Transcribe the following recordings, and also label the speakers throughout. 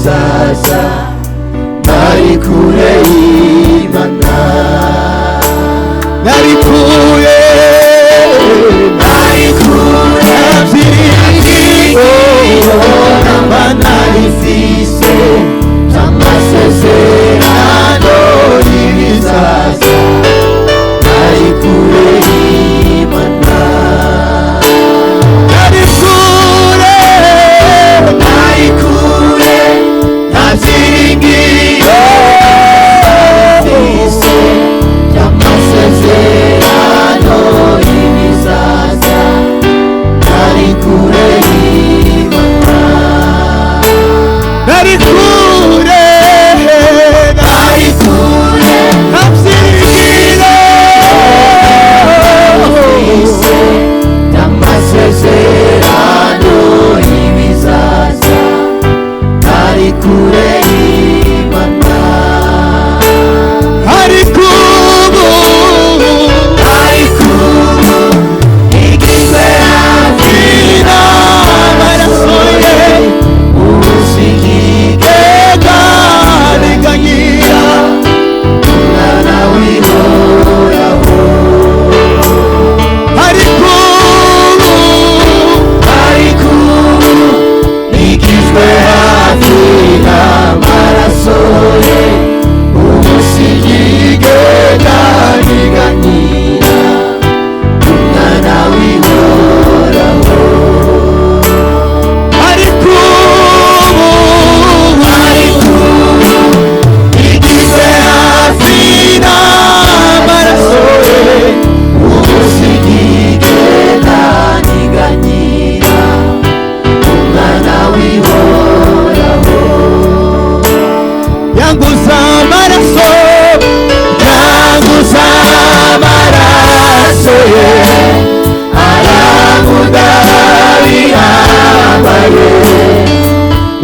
Speaker 1: y'ibizaza, nari kure y'Imana.
Speaker 2: Nari kure,
Speaker 1: nari kure,
Speaker 2: byiringiro
Speaker 1: namba nari mfise amasezerano y'ibizaza, nari kure y'Imana.
Speaker 2: Nari kure,
Speaker 1: nari kure, nta byiringiro mfise by'amasezerano y'ibizaza, nari kure y'Imana.
Speaker 2: Nari kure,
Speaker 1: nari kure,
Speaker 2: nta byiringiro
Speaker 1: mfise by'amasezerano y'ibizaza, nari kure y'Imana.
Speaker 2: Ariko ubu,
Speaker 1: ariko ubu igizwe hafi
Speaker 2: n'amaraso ye,
Speaker 1: ubu
Speaker 2: ega riganyira
Speaker 1: umwana w'ihoraho.
Speaker 2: Ariko ubu,
Speaker 1: ariko ubu nigizwe hafi n'amaraso ye, ubu sinigenda niganyira umwana w'ihoraho.
Speaker 2: Ariko ubu,
Speaker 1: ariko ubu nigizwe hafi
Speaker 2: n'amaraso ye,
Speaker 1: ubu sinigenda niganyira umwana w'ihoraho.
Speaker 2: Yanguza amaraso,
Speaker 1: yanguza amaraso ye, arankunda bihambaye,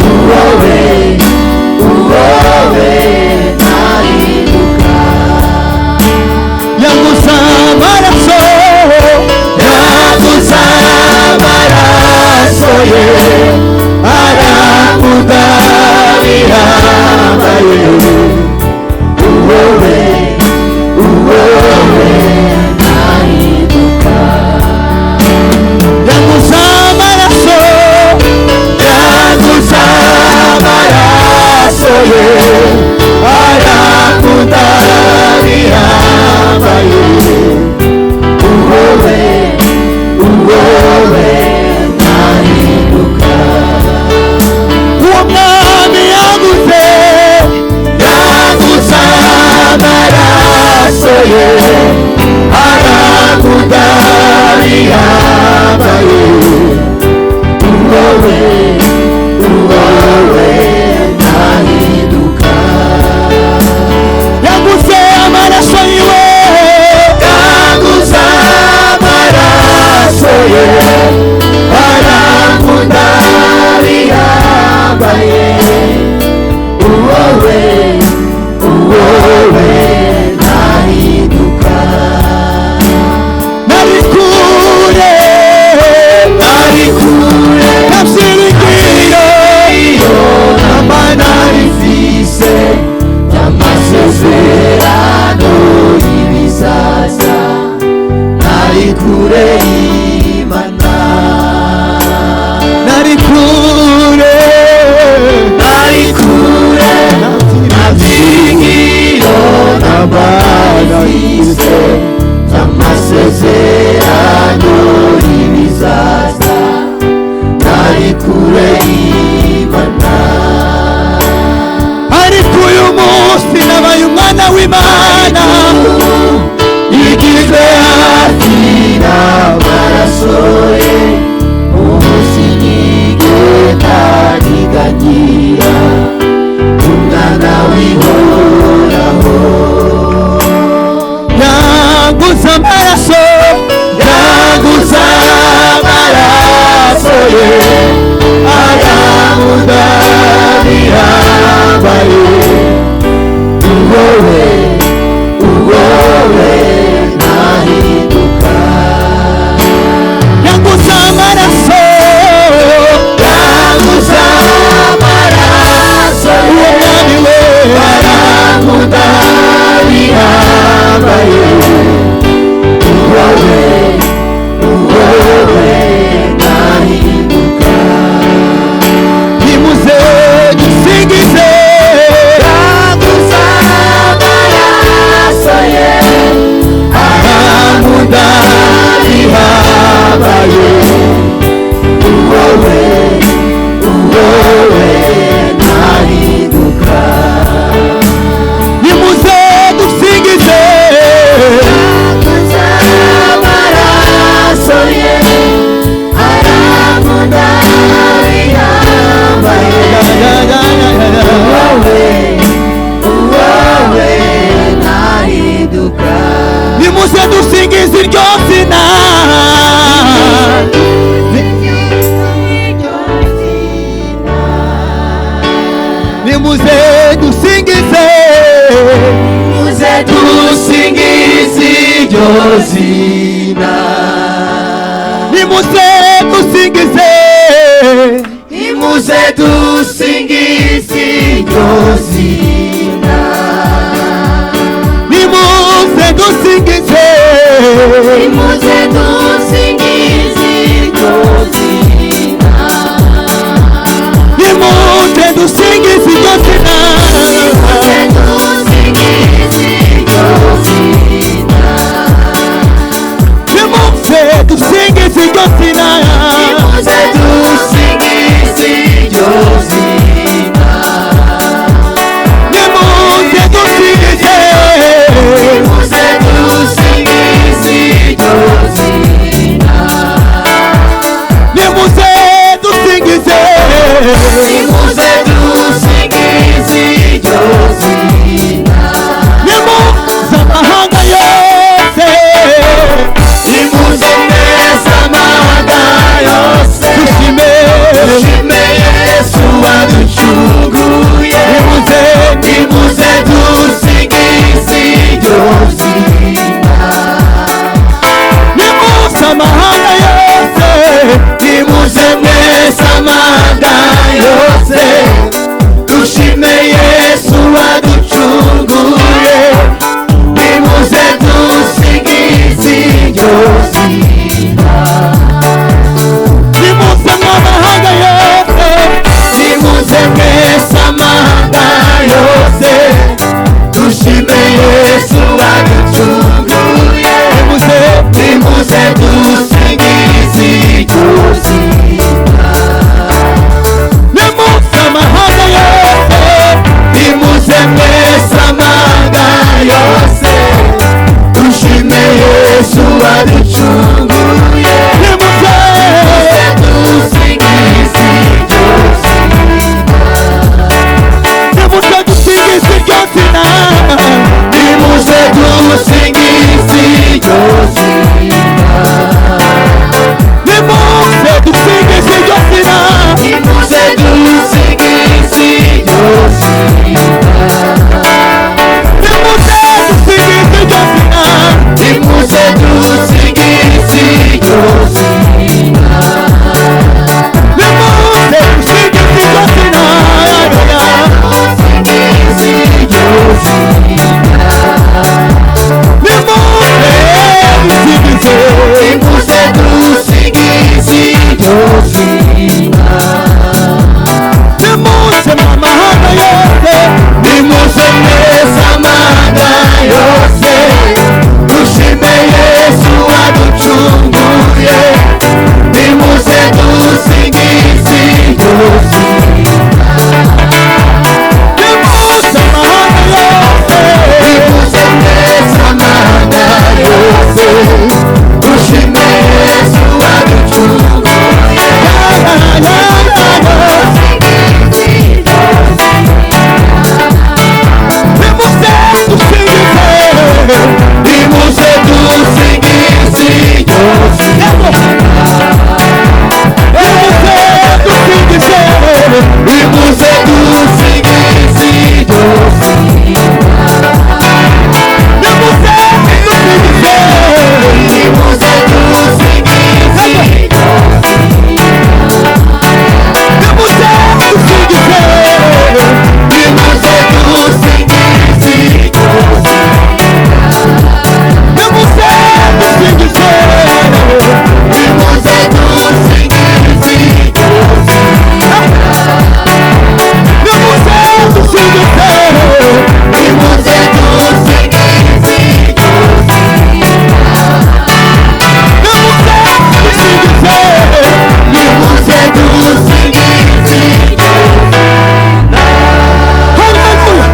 Speaker 1: uwowe uwowe ntahinduka.
Speaker 2: Yanguza amaraso,
Speaker 1: yanguza amaraso ye, arankunda bihambaye, uwowe uwowe ntahinduka.
Speaker 2: Yanguza amaraso,
Speaker 1: yanguza amaraso ye, arankunda bihambaye, uwowe uwowe ntahinduka.
Speaker 2: Uwo mwami yaguze,
Speaker 1: yanguza amaraso ye, arankunda bihambaye, uwowe uwowe ntahinduka.
Speaker 2: Yaguze amaraso yiwe, Nimuze dusingize,
Speaker 1: Nimuze dusingize iryo zina.
Speaker 2: Nimuze dusingize,
Speaker 1: Nimuze dusingize iryo zina.
Speaker 2: Nimuze dusingize,
Speaker 1: Nimuze dusingize iryo zina.
Speaker 2: Nimuze dusingize iryo zina.
Speaker 1: Nimuze dusingize iryo zina.
Speaker 2: Nimuze dusingize iryo zina.
Speaker 1: Nimuze dusingize iryo zina.
Speaker 2: Nimuze dusingize,
Speaker 1: Nimuze dusingize iryo zina.
Speaker 2: Nimuze dusingize,
Speaker 1: Nimuze dusingize iryo zina.
Speaker 2: Nimuze amahanga yose,
Speaker 1: Nimuze mwese amahanga yose,
Speaker 2: dushime,
Speaker 1: dushime Yesu waducunguye.
Speaker 2: Nimuze,
Speaker 1: Nimuze dusingize iryo zina.
Speaker 2: Nimuze amahanga yose,
Speaker 1: Nimuze mwese amahanga yose, dushime Yesu waducunguye. Nimuze dusingize iryo zina.
Speaker 2: Nimuze amahanga yose,
Speaker 1: Nimuze mwese amahanga yose, dushime Yesu waducunguye.
Speaker 2: Nimuze,
Speaker 1: Nimuze dusingize iryo zina.
Speaker 2: Nimuze amahanga yose,
Speaker 1: Nimuze mwese amahanga yose, dushime Yesu waducunguye.
Speaker 2: Nimuze,
Speaker 1: Nimuze dusingize iryo zina.
Speaker 2: Nimuze dusingize iryo zina.
Speaker 1: Nimuze dusingize iryo zina.
Speaker 2: Nimuze dusingize iryo zina.
Speaker 1: Nimuze dusingize iryo zina.
Speaker 2: Nimuze dusingize iryo zina.
Speaker 1: Nimuze dusingize iryo zina.
Speaker 2: Nimuze dusingize iryo zina.
Speaker 1: Dusingize iryo zina.
Speaker 2: Nimuze dusingize,
Speaker 1: Nimuze dusingize iryo zina.
Speaker 2: Nimuze amahanga yose,
Speaker 1: Nimuze mwese amahanga yose, dushime Yesu waducunguye. Nimuze dusingize iryo zina.
Speaker 2: Nimuze amahanga yose,
Speaker 1: Nimuze mwese amahanga yose, dushime Yesu waducunguye.
Speaker 2: Nimuze dusingize,
Speaker 1: Nimuze dusingize iryo zina.
Speaker 2: Nimuze dusingize,
Speaker 1: Nimuze dusingize iryo zina.
Speaker 2: Nimuze dusingize,
Speaker 1: Nimuze dusingize iryo
Speaker 2: Nimuze dusingize,
Speaker 1: Nimuze dusingize iryo
Speaker 2: Nimuze dusingize,
Speaker 1: Nimuze dusingize iryo
Speaker 2: Nimuze dusingize,
Speaker 1: Nimuze dusingize iryo
Speaker 2: Nimuze dusingize.
Speaker 1: Nimuze dusingize iryo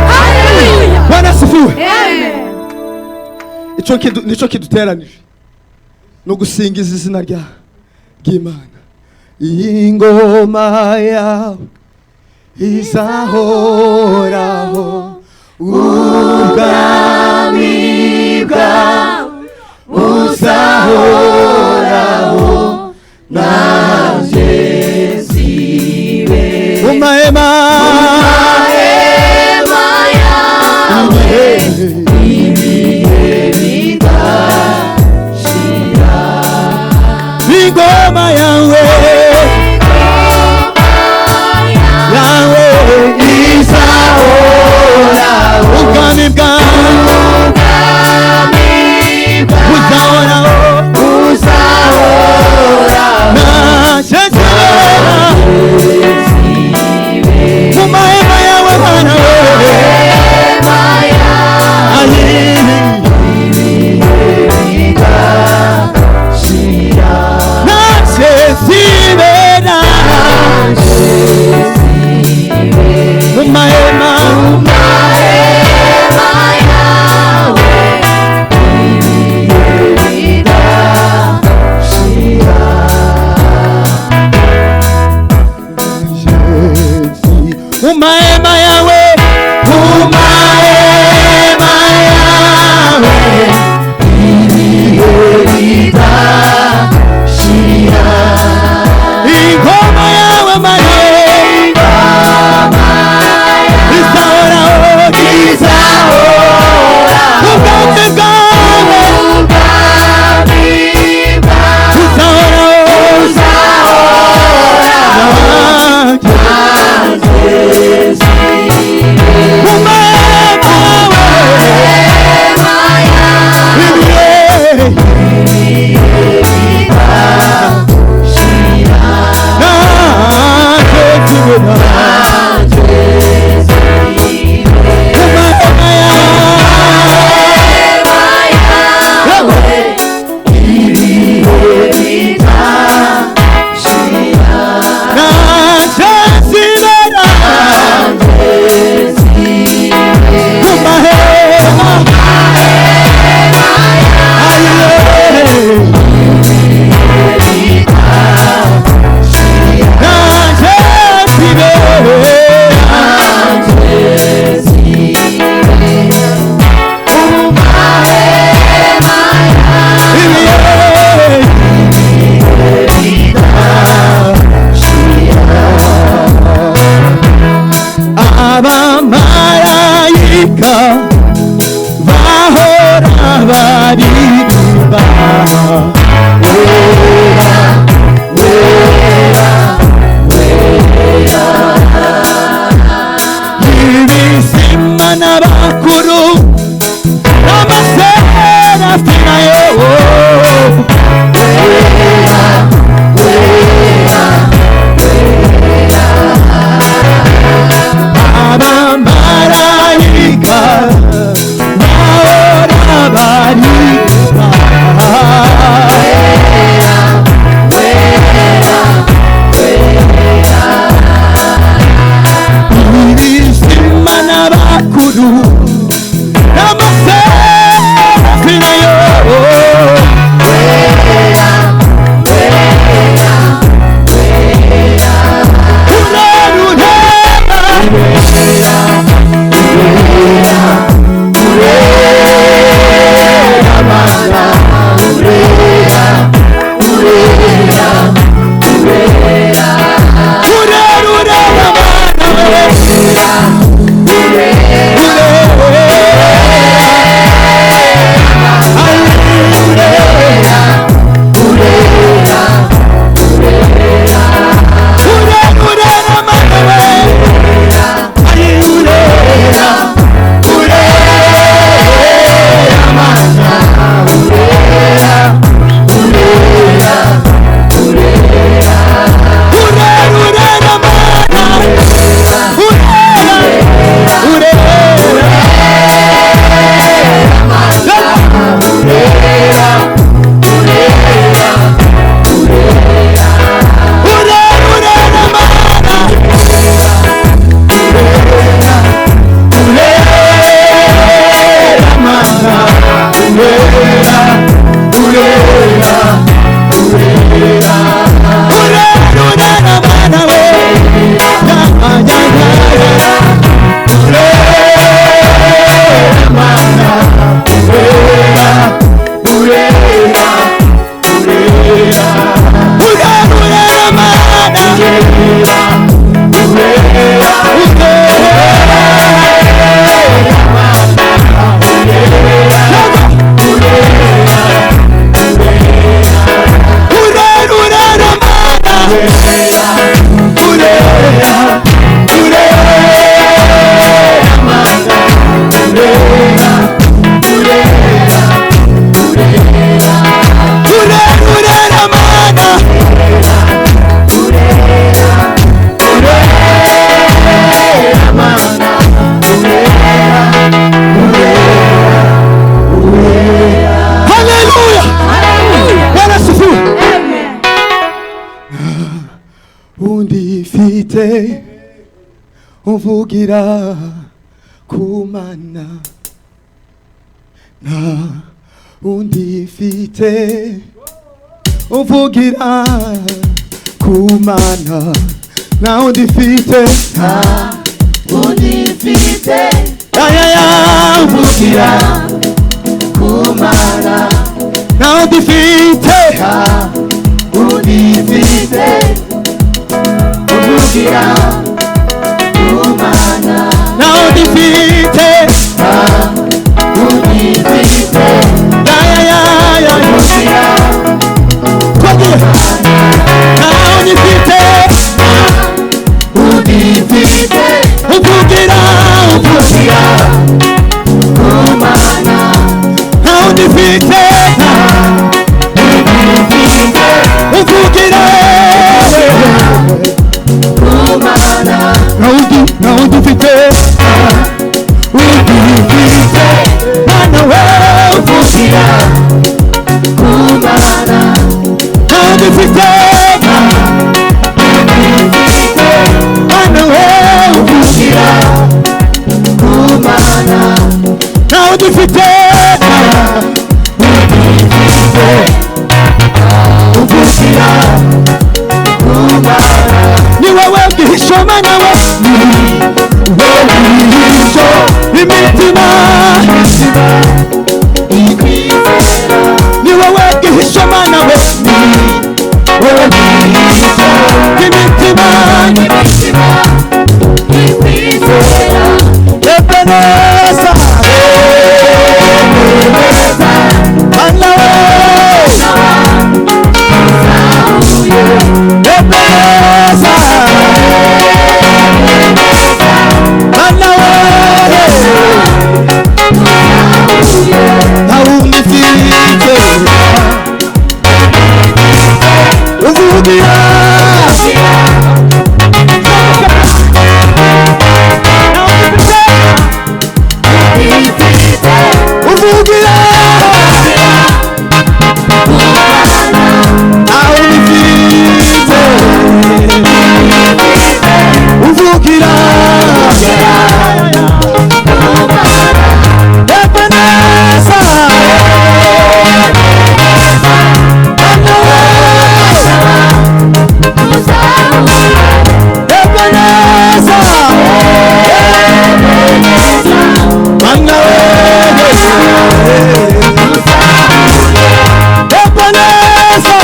Speaker 2: Haleluya! Bwana asifiwe.
Speaker 3: Amen.
Speaker 2: Ico nico kiduteranije no gusingiza izina ry'Imana. Ingoma yawe izahoraho, ubwami bwawe
Speaker 1: buzahoraho, nanjye zibe
Speaker 2: mu mahema.
Speaker 1: Mahema. Ibihe bidashira.
Speaker 2: Ingoma yawe yawe
Speaker 1: Izahoraho.
Speaker 2: Ubwami bwawe
Speaker 1: Ubwami bwawe
Speaker 2: buzahoraho.
Speaker 1: Buzahoraho.
Speaker 2: Nanjye nzibera mu mahema yawe Mana we.
Speaker 1: Mahema yawe.
Speaker 2: Ayi.
Speaker 1: Bidashira.
Speaker 2: Nanjye nzibera mu mahema.
Speaker 1: Mahema yawe ibihe bidashira.
Speaker 2: Mu mahema yawe.
Speaker 1: Mu mahema yawe ibihe bidashira.
Speaker 2: Ingoma yawe Mana
Speaker 1: Ingoma
Speaker 2: izahoraho.
Speaker 1: Izahoraho.
Speaker 2: Ubwami bwawe
Speaker 1: Ubwami bwawe
Speaker 2: buzahoraho.
Speaker 1: Buzahoraho.
Speaker 2: Nanjye mu mahema yawe ibihe nanjye nzibera mu mahema yawe. Nanjye nzibera mu mahema. Aye. Nanjye nzibera ibihe. Abamarayika bahora baririmba wera wera wera, ibizima n'abakuru n'amaserafi nayo abamarayika bahora baririmba ibizima n'abakuru n'amaserafi nayo.
Speaker 1: mfite umvugira kumana, nta undi mfite umvugira kumana, nta undi mfite,
Speaker 3: nta undi mfite
Speaker 1: ya ya ya umvugira
Speaker 3: kumana,
Speaker 1: nta undi mfite,
Speaker 3: nta undi mfite umvugira kumana,
Speaker 1: nta undi mfite,
Speaker 3: nta undi mfite
Speaker 1: ya ya ya ya
Speaker 3: umvugira
Speaker 1: twagiye, nta undi mfite,
Speaker 3: undi mfite
Speaker 1: umvugira
Speaker 3: umvugira kumana,
Speaker 1: nta undi mfite,
Speaker 3: nta undi mfite
Speaker 1: umvugira
Speaker 3: kumana,
Speaker 1: nta undi mfite, undi mfite Mana we
Speaker 3: umvugira kumana,
Speaker 1: nta undi mfite,
Speaker 3: undi mfite
Speaker 1: Mana we
Speaker 3: umvugira kumana,
Speaker 1: nta undi mfite,
Speaker 3: undi mfite umvugira kumana,
Speaker 1: ni wowe bwihisho Mana we,
Speaker 3: ni wowe bwihisho
Speaker 1: imitima
Speaker 3: imitima ikwizera,
Speaker 1: ni wowe bwihisho Mana we,
Speaker 3: ni wowe bwihisho
Speaker 1: imitima
Speaker 3: imitima ikwizera,
Speaker 1: Ebeneza
Speaker 3: Ebeneza
Speaker 1: Mana we
Speaker 3: nabazahuye,
Speaker 1: Ebeneza
Speaker 3: Ebeneza
Speaker 1: Mana we
Speaker 3: tuzahuye,
Speaker 1: nta wundi mfite uvugira
Speaker 3: ifite
Speaker 1: uvugira
Speaker 3: kumana,
Speaker 1: nta wundi mfite uvugira
Speaker 3: kumana,
Speaker 1: Ebeneza Mana we
Speaker 3: tuzahuye,
Speaker 1: Ebeneza
Speaker 3: Ebeneza
Speaker 1: Mana we
Speaker 3: tuzahuye,
Speaker 1: Ebeneza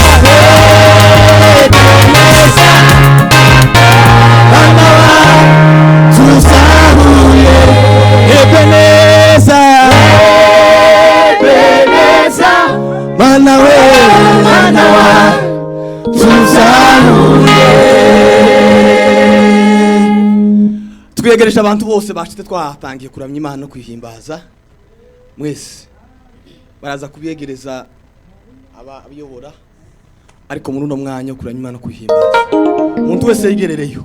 Speaker 3: Ebeneza
Speaker 1: Mana wa tuzahuye Ebeneza
Speaker 3: Ebeneza
Speaker 1: Mana we
Speaker 3: Mana wa tuzahuye.
Speaker 2: Twiyegereje abantu bose bashitse twatangiye kuramya Imana no kwihimbaza, mwese baraza kubiyegereza abayobora, ariko muri uno mwanya wo kuramya Imana no kwihimbaza umuntu wese yigerereyo.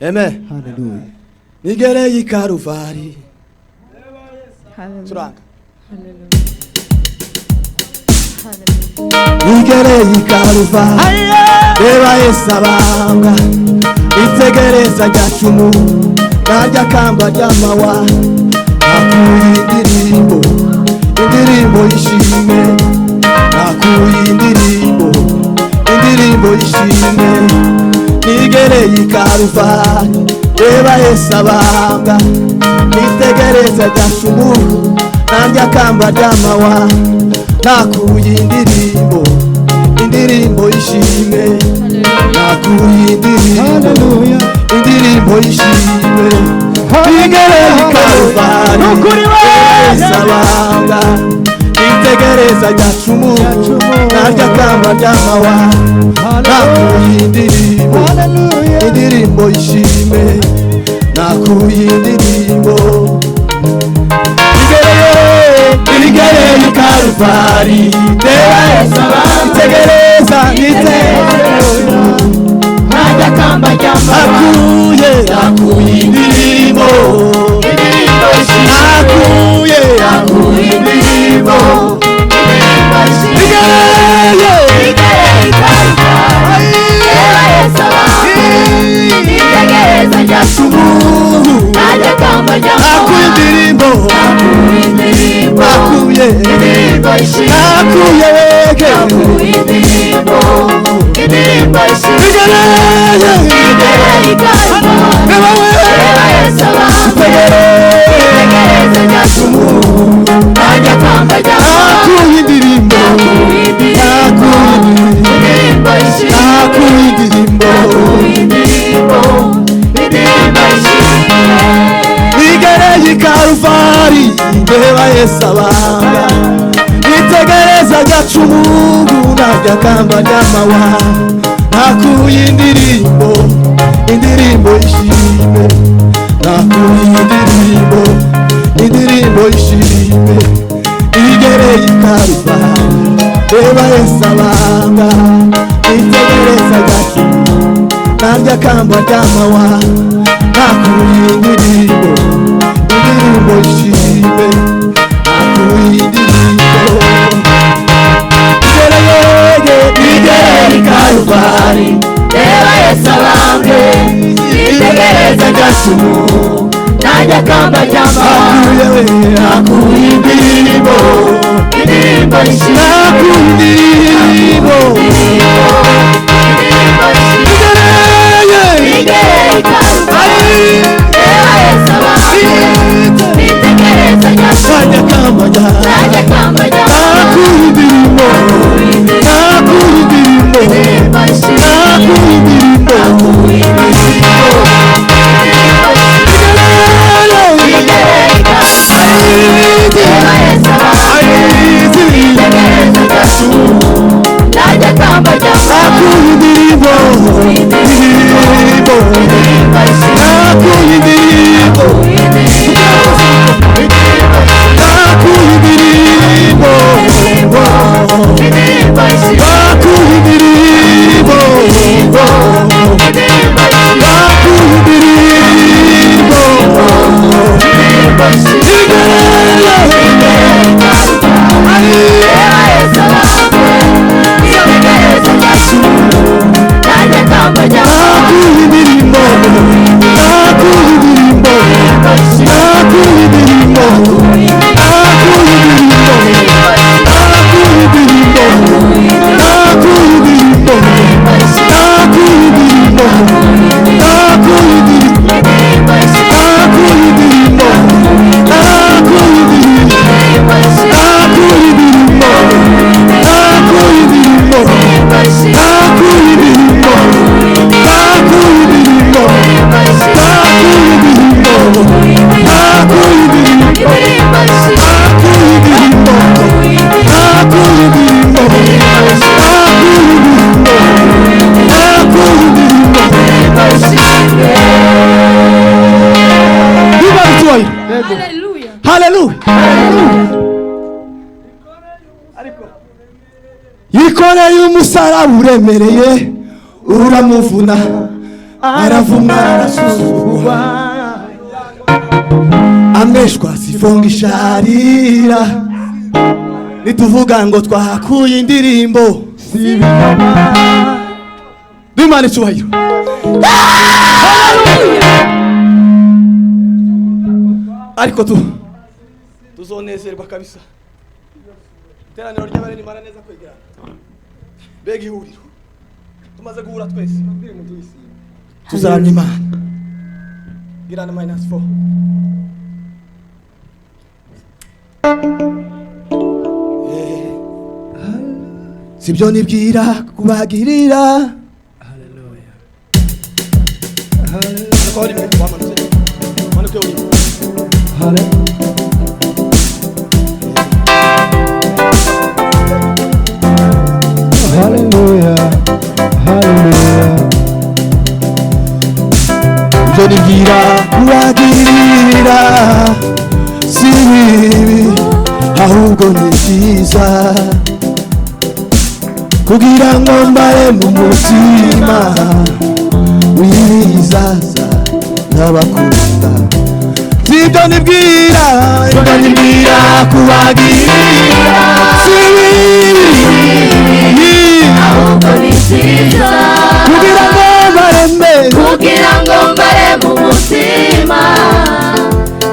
Speaker 2: Amen.
Speaker 1: Hallelujah.
Speaker 2: Nigereye i Karuvari
Speaker 4: Hallelujah.
Speaker 2: turanga
Speaker 4: Hallelujah. Hallelujah.
Speaker 1: Nigereye i Karuvari reba Yesu abambwa, itegereza rya cumu narya kamba ry'amawa, nakuye indirimbo indirimbo y'ishimwe, nakuye indirimbo indirimbo y'ishimwe. Nigereye i Karuvari reba Yesu abambwa, itegereza rya cumu narya kamba ry'amawa, nakuye indirimbo indirimbo y'ishimwe, nakuye indirimbo indirimbo y'ishimwe. Nigereye i Karuvari Yesu abambwa, itegereza rya cumu narya kamba ry'amawa, nakuye indirimbo indirimbo y'ishimwe, nakuye indirimbo. Nigereye i Karuvari reba Yesu abambwa, itegereza itegereza
Speaker 3: Najya kamba ry'amawa,
Speaker 1: akuye akuye indirimbo
Speaker 3: indirimbo y'ishimwe,
Speaker 1: akuye
Speaker 3: akuye indirimbo, indirimbo y'ishimwe.
Speaker 1: Nigereye
Speaker 3: Nigereye i Karuvari, reba Yesu abambwa, Indirimbo ishimwe.
Speaker 1: Nakuye wege.
Speaker 3: Nakuye indirimbo. Indirimbo ishimwe.
Speaker 1: Igereye.
Speaker 3: Igereye i Karuvali.
Speaker 1: Reba we.
Speaker 3: Reba Yesu abambwe. Itegereze rya cumu. Nanjye kamba ry'amahwa.
Speaker 1: Nakuye indirimbo.
Speaker 3: Nakuye indirimbo. Indirimbo ishimwe.
Speaker 1: Nakuye indirimbo.
Speaker 3: Nakuye indirimbo. Indirimbo ishimwe.
Speaker 1: Igereye i Karuvali. Reba Yesu abambwa. Itegereza rya cumu narya kamba ry'amahwa. Nakuye indirimbo. Indirimbo ishimwe. Nakuye indirimbo. Indirimbo ishimwe. Igereye i Karuvali. Reba Yesu abambwa. Itegereza rya cumu narya kamba ry'amahwa. Nakuye indirimbo. Indirimbo ishimwe. Nakuye indirimbo. Igereye.
Speaker 3: Igereye i Karuvali. Reba Yesu abambwe. Itegereze rya cumu. Nanjye kamba ry'amahwa.
Speaker 1: Nakuye indirimbo.
Speaker 3: Indirimbo ishimwe.
Speaker 1: Nakuye indirimbo.
Speaker 3: Indirimbo ishimwe.
Speaker 1: Igereye.
Speaker 3: Igereye i Karuvali. Reba Yesu abambwe. Itegereze rya cumu.
Speaker 1: Narya kamba rya.
Speaker 3: Nanjye kamba ry'amahwa.
Speaker 1: Nakuye indirimbo. Nakuye indirimbo.
Speaker 3: Indirimbo ishimwe.
Speaker 1: Nakuye indirimbo.
Speaker 3: Nakuye indirimbo. Indirimbo ishimwe.
Speaker 1: Igereye.
Speaker 3: Igereye i Karuvali. Reba Yesu abambwe. Itegereze rya cumu. Nanjye kamba ry'amahwa.
Speaker 1: Nakuye indirimbo. Indirimbo.
Speaker 3: Indirimbo ishimwe.
Speaker 1: Nakuye indirimbo.
Speaker 3: Nakuye indirimbo.
Speaker 1: Nakuye indirimbo.
Speaker 3: Indirimbo ishimwe.
Speaker 1: Nakuye indirimbo.
Speaker 3: Indirimbo ishimwe.
Speaker 1: Nakuye indirimbo.
Speaker 3: Indirimbo ishimwe.
Speaker 1: Igereye.
Speaker 3: Reba Yesu abambwe. Itegereze rya cumu. Nanjye kamba ry'amahwa.
Speaker 1: Nakuye indirimbo. Nakuye indirimbo.
Speaker 3: Indirimbo ishimwe.
Speaker 1: Nakuye indirimbo. Nakuye indirimbo.
Speaker 3: Indirimbo ishimwe.
Speaker 1: Nakuye indirimbo. Nakuye indirimbo. Nakuye indirimbo.
Speaker 3: Indirimbo ishimwe.
Speaker 1: Nakuye indirimbo. Nakuye indirimbo.
Speaker 3: Indirimbo ishimwe.
Speaker 1: Nakuye indirimbo. Nakuye indirimbo.
Speaker 3: Indirimbo ishimwe.
Speaker 1: Nakuye indirimbo. Nakuye indirimbo.
Speaker 3: Indirimbo ishimwe.
Speaker 1: Nakuye indirimbo. Nakuye indirimbo.
Speaker 3: Indirimbo ishimwe.
Speaker 1: Nakuye indirimbo. Nakuye indirimbo. Nakuye indirimbo. Nakuye indirimbo.
Speaker 3: Indirimbo ishimwe.
Speaker 2: Biba icyubahiro.
Speaker 4: Hallelujah.
Speaker 2: Haleluya.
Speaker 1: Yikoreye umusaraba uremereye uramuvuna aravumwa arasuzugurwa ameshwa sifonga isharira nituvuga ngo twahakuye indirimbo
Speaker 2: Bimana icyubahiro. Ariko tu tuzonezerwa kabisa. Iteraniro ry'abari rimara neza kwegerana. Mbega ihuriro. Tumaze guhura twese. Tuzaramya Imana. Girana -4.
Speaker 1: Sibyo nibwira kubagirira.
Speaker 2: Manuke urimo.
Speaker 1: Hallelujah, hallelujah. Ibyo nibwira kubagirira si bibi ahubwo ni byiza kugira ngo mbare mu mutima w'ibizaza n'abakunda. Sibyo nibwira, ibyo nibwira kubagirira si bibi
Speaker 3: Ahubwo ni byiza.
Speaker 1: kugira ngo bareme
Speaker 3: Kugira ngo mbare mu mutima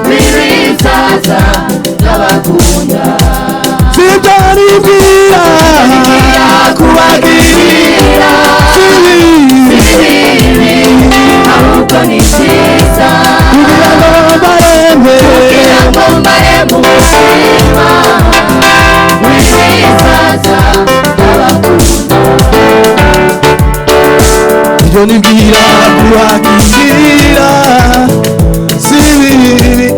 Speaker 3: w'ibizaza n'abakunda.
Speaker 1: Sibyo Ibyo nibwira kubagirira si bibi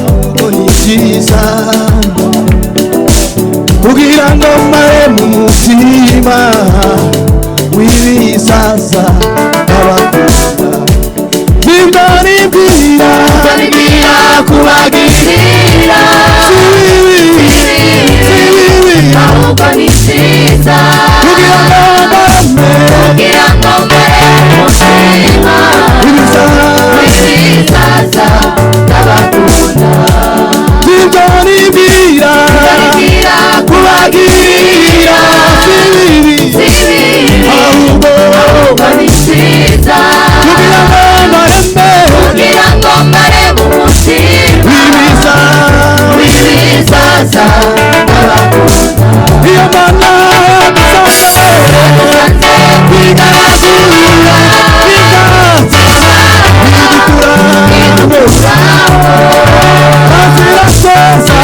Speaker 1: ahubwo ni byiza, kugira ngo mare mu mutima w'ibizaza abakunda. Ibyo nibwira
Speaker 3: kubagirira
Speaker 1: si bibi, si bibi
Speaker 3: ahubwo ni byiza,
Speaker 1: kugira ngo mbarame
Speaker 3: kugira ngo mbare umutima
Speaker 1: ibizaza
Speaker 3: w'ibizaza ndabakunda.
Speaker 1: Ibyo nibwira
Speaker 3: Nibwira
Speaker 1: kubagirira si bibi
Speaker 3: si bibi
Speaker 1: ahubwo
Speaker 3: ahubwo ni byiza,
Speaker 1: kugira ngo mbarame
Speaker 3: kugira ngo mbare mu mutima
Speaker 1: ibizaza
Speaker 3: w'ibizaza ndabakunda.
Speaker 1: Iyo mana yadusanze
Speaker 3: Yadusanze
Speaker 1: igaragura ibyatsi idukuramo azira tweza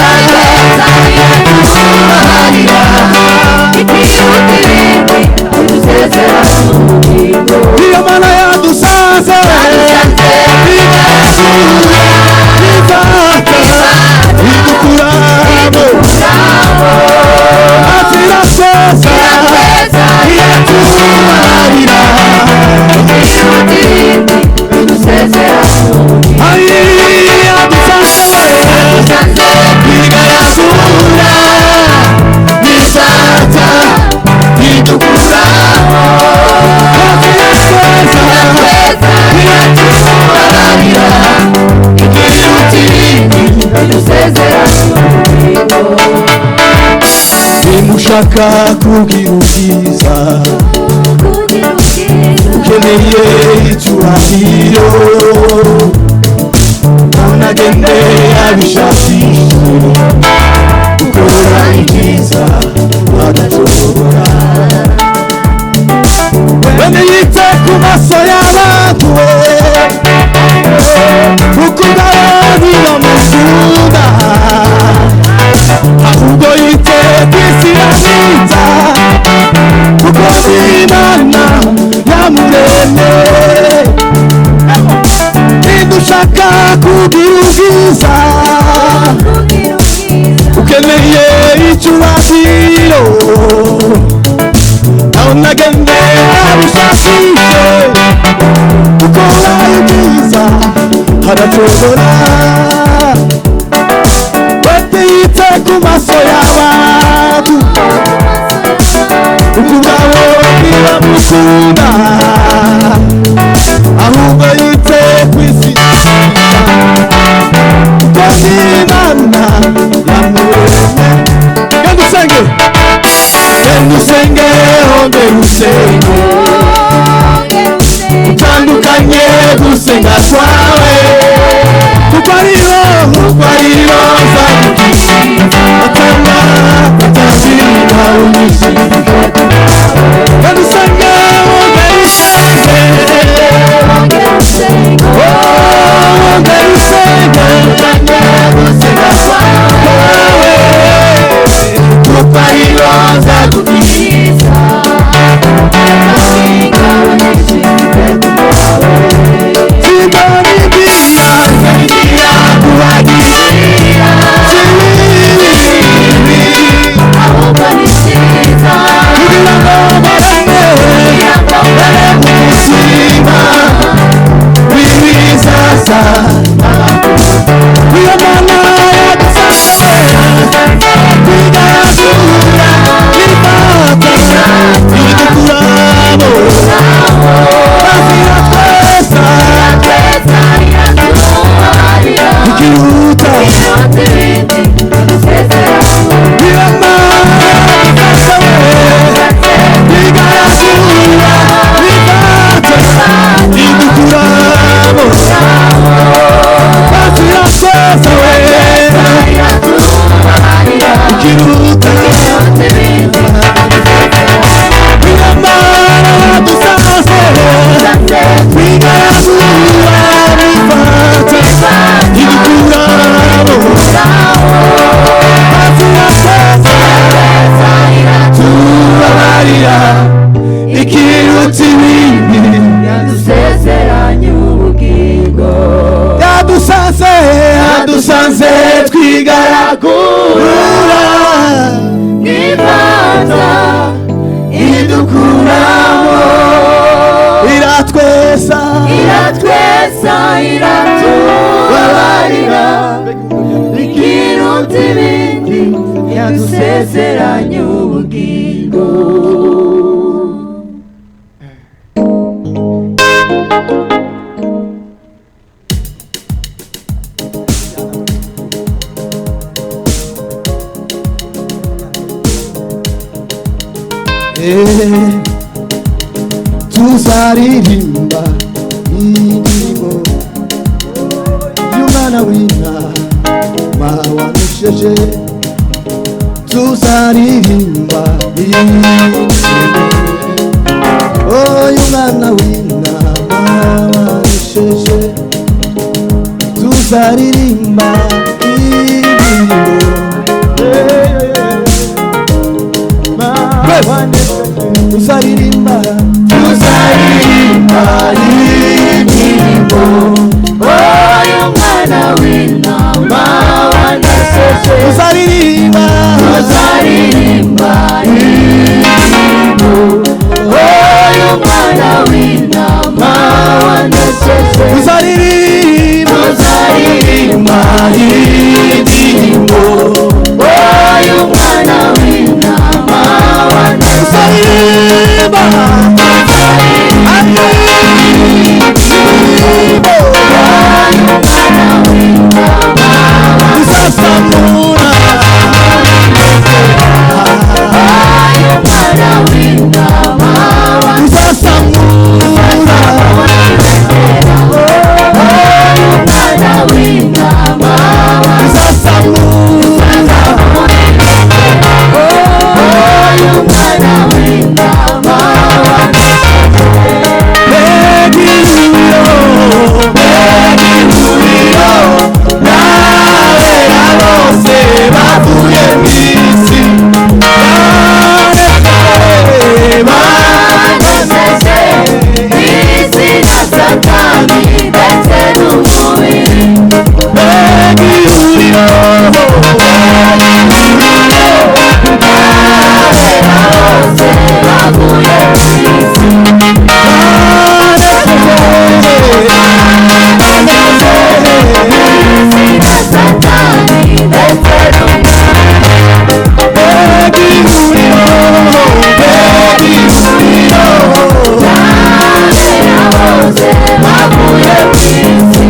Speaker 1: iyo mana yadusanze igaragura ibyatsi idukuramo azira tweza iratubarira ai yadusanze igaragura ibyatsi idukuramo azira tweza Nimushaka kugira ubwiza ukeneye icyubahiro nagende abishakishe gukora ibyiza badashobora. Wene yite ku maso y'abantu we kuko ubwabo ntibamukunda, ahubwo yite ku isi yamwita kuko Imana yamuremye. Nidushaka kugira ubwiza ukeneye icyubahiro nawe nagende abishakishe gukora ibyiza haracogora. Batiyite ku maso y'abantu kuko ubwabo ntibamukunda, ahubwo yite ku isi kuko Imana yamuremye. Genda usenge, genda usenge, ongera usenge, utandukanye gusenga kwawe kuko ariho, kuko ariho nzagukiza atanga atazirika unyishimye. Genda usenge, ongera usenge, ongera usenge, gusenga kwawe kuko ariho nzagukiza. Sindanibwira kubagira Twigaragura
Speaker 3: Nifata
Speaker 1: idukuramo iratwesa
Speaker 3: iratwesa iratubabarira ikiruta ibindi yadusezeranya ubugingo.
Speaker 1: Tuzaririmba indirimbo y'umwana w'intama wanesheje, tuzaririmba indirimbo y'umwana w'intama wanesheje, tuzaririmba indirimbo tuzaririmba tuzaririmba indirimbo
Speaker 3: y'umwana w'intama wanesheje,
Speaker 1: tuzaririmba
Speaker 3: tuzaririmba indirimbo y'umwana w'intama wanesheje,
Speaker 1: tuzaririmba
Speaker 3: tuzaririmba
Speaker 1: indirimbo
Speaker 3: y'umwana w'intama wanesheje,
Speaker 1: tuzaririmba indirimbo tuzasamura
Speaker 3: y'umwana w'intama
Speaker 1: tuzasamura
Speaker 3: y'umwana w'intama
Speaker 1: tuzasamura
Speaker 3: y'umwana w'intama wanesheje isi na Satani ndetse n'umubiri. Bose baguye mu isi isi na Satani ndetse n'umubiri. Bose baguye mu isi isi na Satani ndetse isi na Satani ndetse isi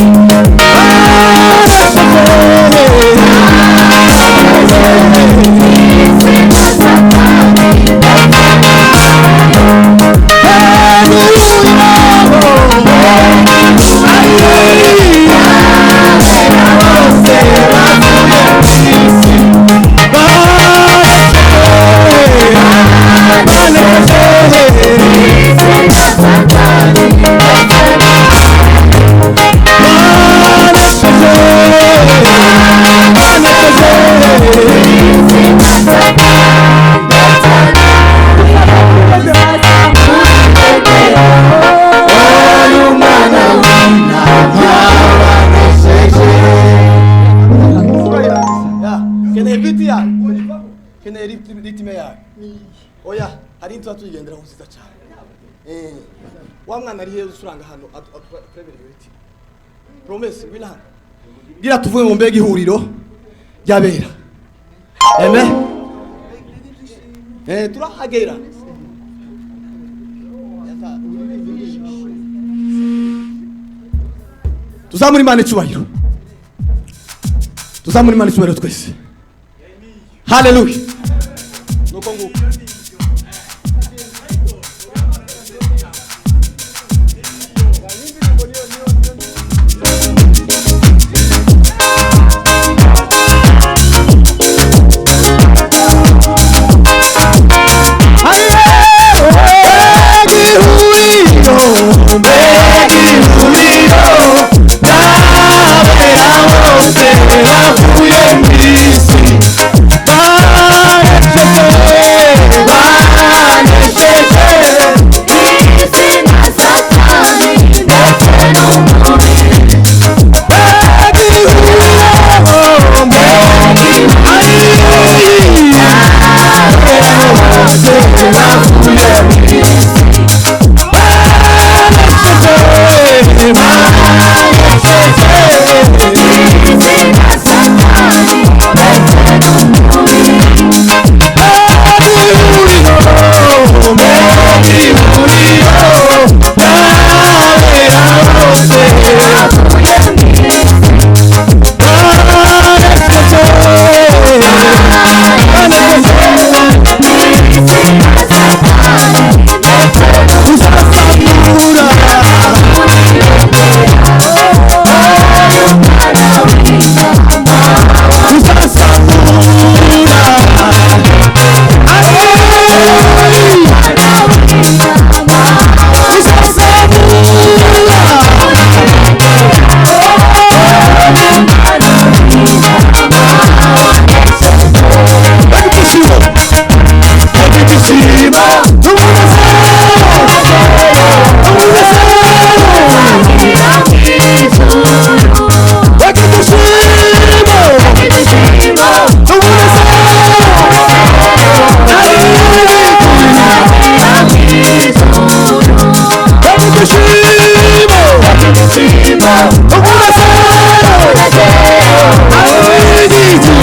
Speaker 3: na Satani ndetse
Speaker 2: Keneye biti yawe, keneye ritime yawe. Oya, hari inzu tuyigenderaho nziza cyane. Wa mwana ari heza usuranga hano aturebere iyo ritime. Promesse ngwino hano. Gira tuvuge ngo mbega ihuriro ry'abera. Amen. Turahagera. Tuzamura Imana icyubahiro. Tuzamura Imana icyubahiro twese. Haleluya. Nuko nguko.
Speaker 1: Mbega ihuriro, mbega ihuriro, n'abera bose bavuye mu isi.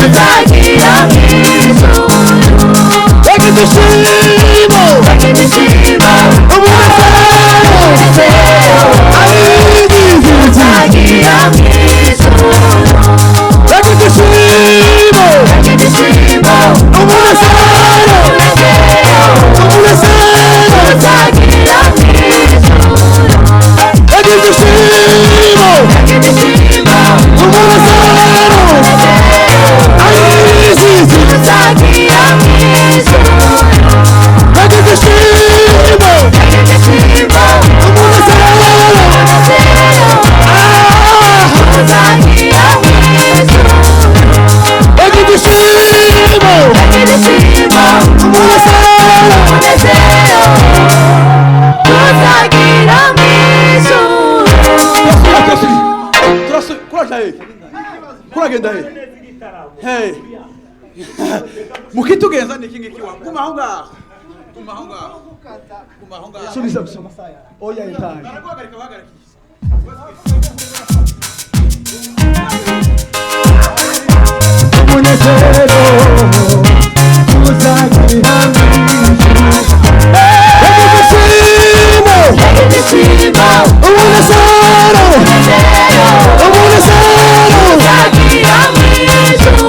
Speaker 3: Tuzagira mu ijuru.
Speaker 1: Reka ibyishimo,
Speaker 3: Reka ibyishimo,
Speaker 1: umunezero,
Speaker 3: umunezero,
Speaker 1: ayigize.
Speaker 3: Tuzagira mu ijuru.
Speaker 1: Reka ibyishimo,
Speaker 3: Reka ibyishimo,
Speaker 1: umunezero,
Speaker 3: umunezero,
Speaker 1: umunezero,
Speaker 3: tuzagira mu ijuru.
Speaker 1: Reka ibyishimo,
Speaker 3: Reka ibyishimo,
Speaker 1: umunezero,
Speaker 3: umunezero,
Speaker 1: ayigize.
Speaker 3: Tuzagira mu ijuru.
Speaker 1: Reka ibyishimo,
Speaker 3: Reka ibyishimo,
Speaker 1: umunezero,
Speaker 3: umunezero, tuzagira mu ijuru.
Speaker 1: Reka ibyishimo,
Speaker 3: Reka ibyishimo,
Speaker 1: umunezero,
Speaker 3: umunezero, tuzagira mu ijuru.
Speaker 2: Turasubira, kuraja he? Kuragenda he? Hey. Mukitugenza ni iki ngiki wa? Guma aho ngaho. Guma aho ngaho. Guma aho ngaho.
Speaker 1: Subiza gusoma. Oya itaye.
Speaker 2: Baraguhagarika bahagarika.
Speaker 1: Umunezero tuzagira mu ijuru. Reka ibyishimo,
Speaker 3: Reka ibyishimo,
Speaker 1: umunezero,
Speaker 3: umunezero,
Speaker 1: umunezero,
Speaker 3: tuzagira mu ijuru.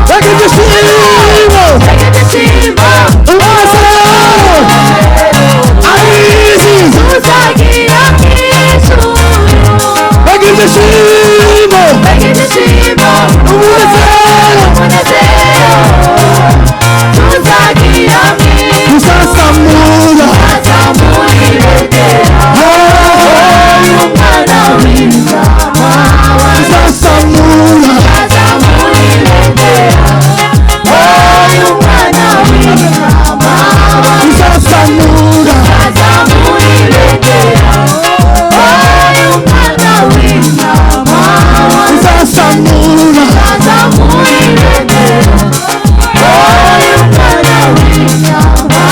Speaker 1: Reka ibyishimo,
Speaker 3: Reka ibyishimo,
Speaker 1: umunezero, ayizizi.
Speaker 3: tuzagira mu ijuru.
Speaker 1: Reka ibyishimo,
Speaker 3: Reka ibyishimo,
Speaker 1: umunezero,
Speaker 3: umunezero, tuzagira mu ijuru.
Speaker 1: tuzasamura,
Speaker 3: Tuzamura ibendera, y'umwana w'intama.
Speaker 1: tuzasamura,
Speaker 3: Tuzamura ibendera, y'umwana w'intama.
Speaker 1: tuzasamura,
Speaker 3: Tuzamura ibendera, y'umwana w'intama.
Speaker 1: tuzasamura,
Speaker 3: Tuzamura ibendera, y'umwana w'intama.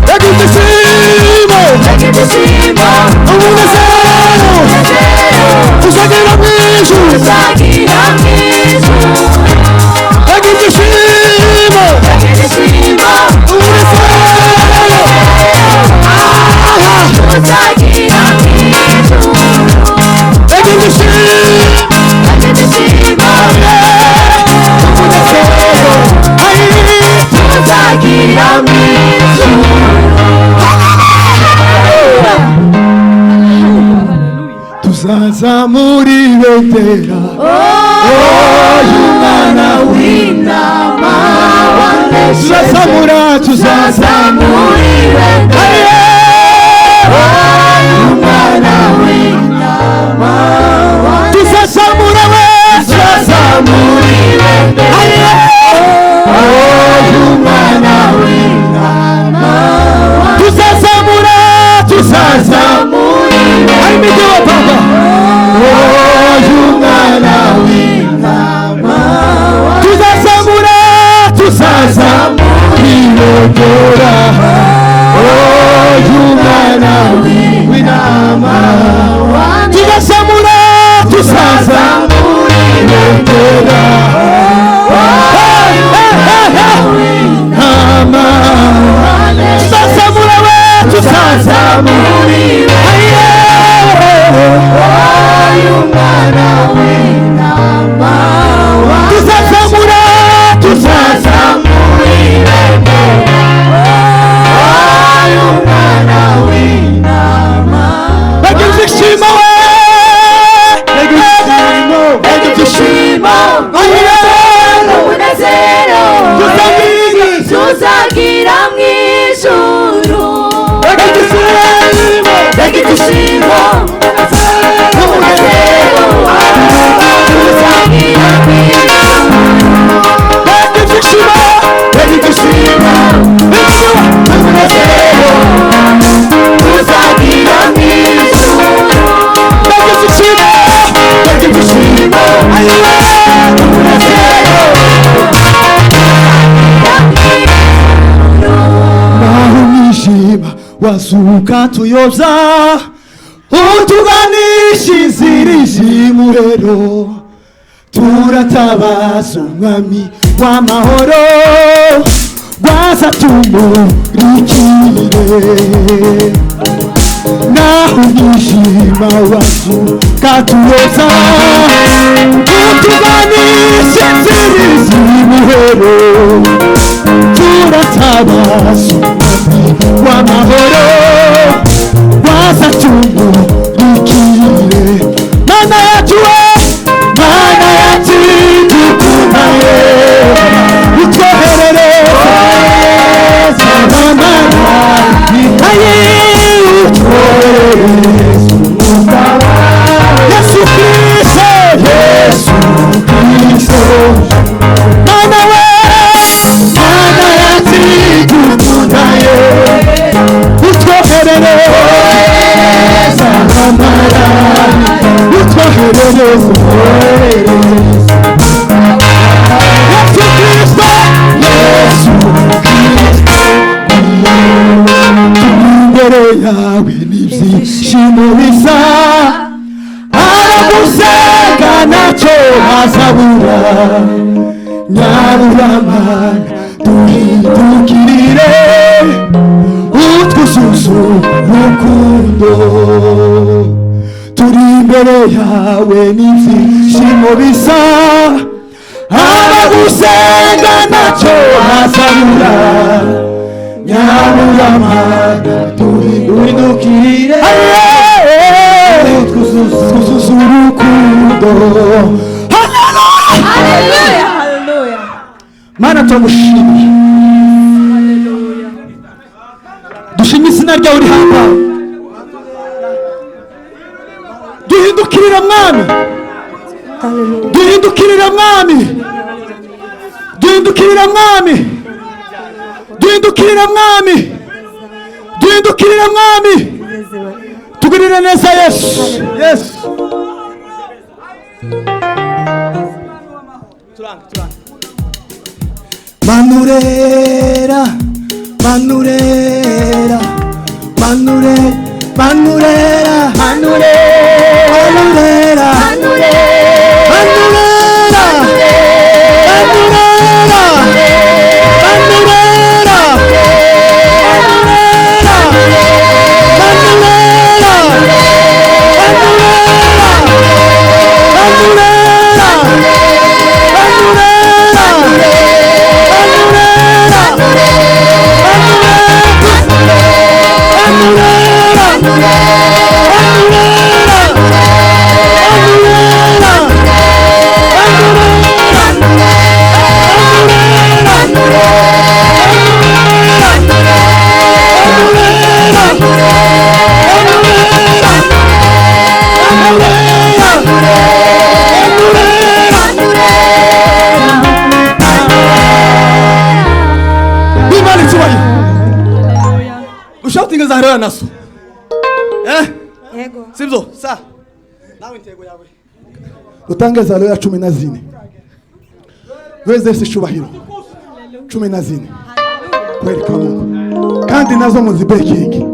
Speaker 1: Reka ibyishimo,
Speaker 3: Reka ibyishimo,
Speaker 1: umunezero,
Speaker 3: umunezero,
Speaker 1: tuzagira mu ijuru.
Speaker 3: tuzagira mu ijuru.
Speaker 1: Reka ibyishimo,
Speaker 3: Reka ibyishimo,
Speaker 1: umunezero,
Speaker 3: tuzagira mu ijuru.
Speaker 1: Reka ibyishimo,
Speaker 3: Reka ibyishimo,
Speaker 1: umunezero, ayi.
Speaker 3: tuzagira mu ijuru.
Speaker 1: Tuzazamura ibendera,
Speaker 3: Umwana w'intama wanesheje.
Speaker 1: tuzazamura, tuzazamura,
Speaker 3: Tuzamura ibendera, umwana w'intama
Speaker 1: tuzazamura we,
Speaker 3: tuzamura ibendera, umwana w'intama
Speaker 1: tuzazamura, tuzazamura, harimo ibyo papa,
Speaker 3: umwana w'intama
Speaker 1: tuzazamura, tuzazamura ibendera,
Speaker 3: umwana w'intama
Speaker 1: tuzazamura, tuzazamura ibendera, ntama, tuzazamura we, tuzazamura
Speaker 3: umwana w'intama
Speaker 1: tuzazamura, tuzazamura
Speaker 3: umwana w'intama
Speaker 1: reka ibyishimo we, reka ibyishimo,
Speaker 3: umunezero
Speaker 1: tuzagira,
Speaker 3: tuzagira mu ijuru.
Speaker 1: Reka ibyishimo,
Speaker 3: Reka ibyishimo, umunezero, tuzagira mu ijuru.
Speaker 1: reka ibyishimo, reka ibyishimo,
Speaker 3: Umunezero, tuzagira mu ijuru.
Speaker 1: reka ibyishimo, reka ibyishimo,
Speaker 3: Umunezero,
Speaker 1: naho umwijima wazuka tuyobya, utuganisha inzira ijimurero. Turatabaza umwami w'amahoro waza tumurikire naho umwijima wacu katuyoza utuganishe inzira z'ibuhoro turatabaza umwami w'amahoro waza tumurikire mana yacu we mana yacu dukumaye utwoherereze amamara aye utwoherereze umwuka wawe Yesu Kristo Yesu Kristo mana we mana yacu dukumaye utwoherereze amamara utwoherereze Yesu Kristo Yesu Kristo imbere yawe n'ibyishimo bisa aragusenga ntacyo azabura nyaburamana duhindukirire utwuzuzu rukundo turi imbere yawe n'ibyishimo bisa aragusenga ntacyo azabura nyaburamana duhindukirire utwuzuzu urukundo.
Speaker 4: Hallelujah. Hallelujah.
Speaker 1: Mana turagushimiye
Speaker 4: Hallelujah.
Speaker 1: dushimye izina ryawe rihambaye duhindukirira mwami duhindukirira mwami duhindukirira mwami duhindukirira mwami duhindukirira mwami tugirire neza Yesu Yesu
Speaker 2: Manurera, manurera, manure, manurera, manurera, manurera, manurera, manurera, manurera, manurera, manurera, Imana icyubahiro ushoutinga zaharera naso
Speaker 3: Yego.
Speaker 2: sibyo sa nawe intego yawe
Speaker 1: utange zalo ya 14 weze icyubahiro 14 kwereka Mungu kandi nazo muzibekingi.